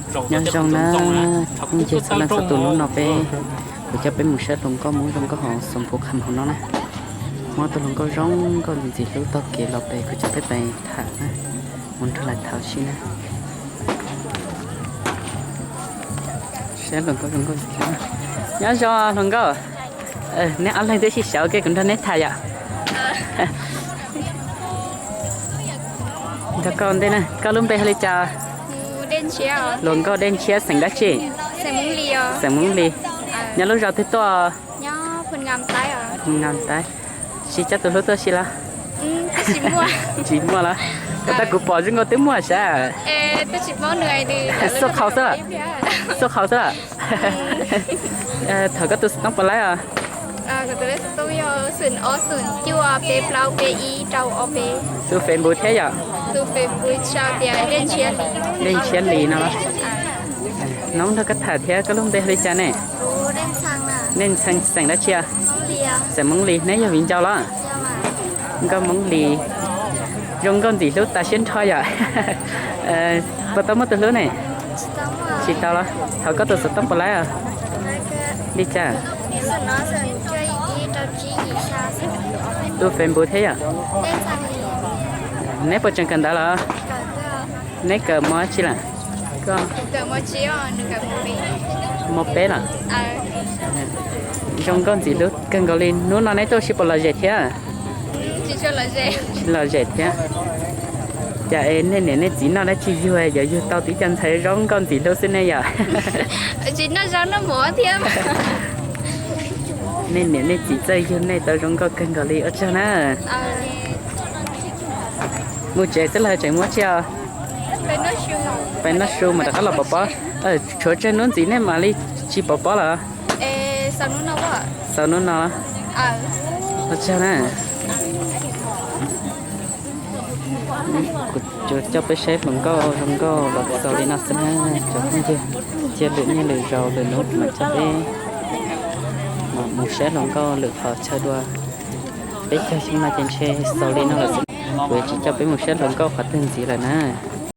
Nyob zoo na, phooj ywg txhua leej txhua tus, hnub no peb, kuv coj peb mus saib hluas nkauj Hmoob zoo nkauj hauv Xoom Phuv Kham hauv no na. Muaj tus hluas nkauj zoo nkauj ntxim hlub taug kev los pem, kuv coj peb pais tham na, mus nrog lawv tham sib na. Saib hluas nkauj zoo nkauj ntxim hlub. Nyob zoo hluas nkauj. Neb ob leeg twb sib xyaw ua ke kuv nrog neb tham yom. Nrog koj ua ntej na, koj lub npe hu li cas? Hluas nkauj Dej Ntshiab, xeem dab tsi? Xeem Hmoob Lis. Nyob lub zos twg tuaj? Tab sis coj tus hlub tuaj si los? Tsis muaj los? Tab kuv pom zoo nkauj twb muaj sav. Xub qhau xwb, xub qhau xwb. Thov koj tus xov tooj puas laib os? Tus Facebook thiab yom? Dej Ntshiab Lis no los? Hnub nrog koj tham thiab, koj lub npe hu li cas ne? Dej Ntxhee, xeem dab tsi? Xeem Hmoob Lis. Neb yog viv ncaus los? Nkauj Hmoob Lis, zoo nkauj ntxim hlub tas siab nrho yom. Puas tau muaj tus hlub ne? Tsis tau los? Thov koj tus xov tooj puas laib os? Li cas? Tus Facebook thiab yom? Neb puas tseem kawm ntawv los? Neb kawm mos dab tsi lawm? Mos peb los? Zoo nkauj ntxim hlub kawg nkaus li. Hnub no neb tuaj sib puas lom zem thiab? Tsis lom zem thiab. Cas es nej niam nej txiv noj dab tsi yug yuav yug tau tib co ntxhais zoo nkauj ntxim hlub xwb ne yom? Nej niam nej txiv txawj yug nej tau zoo nkauj kawg nkaus li, ua tsaug na. Mus tsev xwb los tseem muaj tsi os? Peb noj su mam rov qab los pov pob. Tshuav tsawg hnub ntxiv nej mam li tsis pov pob los? Xaus hnub no. Ua tsaug na. Kuv coj peb saib hluas nkauj zoo nkauj los xaus li no xwb na cov phooj ywg. Cia lwm niaj lwm zaus lwm hnub mam coj peb mam mus saib hluas nkauj lwm qhov chaw dua. Peb caug xyoo no ces ntshe xaus li no lawm xwb. Kuv tsis coj peb mus saib hluas nkauj qhov twg ntxiv lawm na.